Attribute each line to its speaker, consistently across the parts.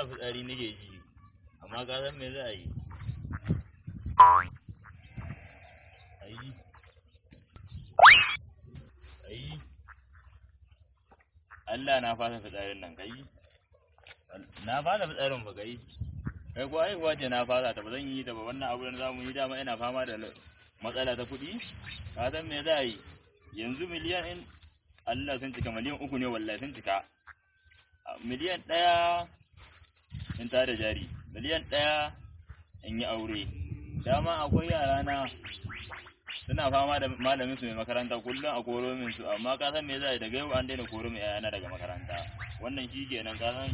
Speaker 1: Allah fitsari nake ji, amma ka san me za a yi? Ai, ai, Allah na fasa fitsarin nan kai. Na fasa fitsarin ba kai. Kai ko haihuwa ce na fasa ta, ba zan yi ta ba. Wannan abu da zamu yi dama ina fama da matsala ta kuɗi. Ka san me za a yi? Yanzu miliyan in Allah sun cika, miliyan 3 ne wallahi sun cika. 1 miliyan in tada jari, 1 miliyan in yi aure. Dama akwai yara na suna fama da malamin su mai makaranta, kullum a koro min su, amma ka san me za a yi? Daga yau an daina koro min 'ya'yana daga makaranta. Wannan shi kenan. Ka san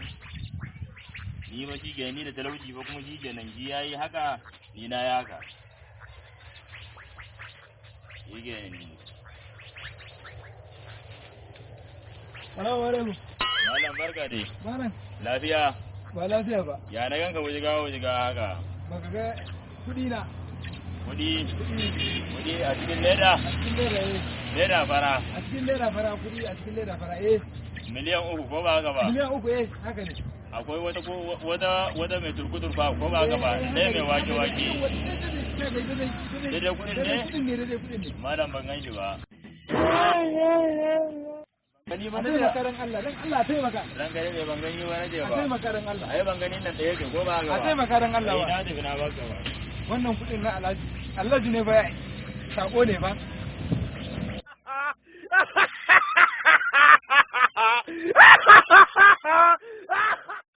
Speaker 1: ni ba shi kenan, ni da talauci ba kuma shi kenan. Shi yayi haka, ni na yi haka, shi kenan ni.
Speaker 2: Salamu alaikum.
Speaker 1: Malam, barka dai.
Speaker 2: Malam.
Speaker 1: Lafiya?
Speaker 2: Ba lafiya ba.
Speaker 1: Ya na ganka wujiga wujiga haka?
Speaker 2: Baka ga kuɗi na.
Speaker 1: Kuɗi?
Speaker 2: Kuɗi.
Speaker 1: Kuɗi a cikin leda?
Speaker 2: A cikin leda, eh.
Speaker 1: Leda fara?
Speaker 2: A cikin leda fara, kuɗi a cikin leda fara, eh.
Speaker 1: 3 miliyan, ko ba haka ba?
Speaker 2: 3 miliyan, eh, haka ne.
Speaker 1: Akwai wata ko wata mai turkuturfa, ko ba haka ba? Ɗaya mai wake wake. Daidai kuɗin ne?
Speaker 2: Daidai kuɗin ne, daidai kuɗin ne.
Speaker 1: Malam, ban gan shi ba. Gani ba
Speaker 2: A
Speaker 1: na
Speaker 2: taimaka dan Allah, dan Allah a taimaka.
Speaker 1: Ran gani ne, ban gani ba na je
Speaker 2: A
Speaker 1: ba.
Speaker 2: taimaka dan Allah.
Speaker 1: Ai ban gani nan ɗaya ce, ko ba haka ba?
Speaker 2: A taimaka dan Allah
Speaker 1: Ai
Speaker 2: ba.
Speaker 1: na tafi na baka ba.
Speaker 2: Wannan kuɗin na Alhaji. Alhaji ne ba, sako ne ba.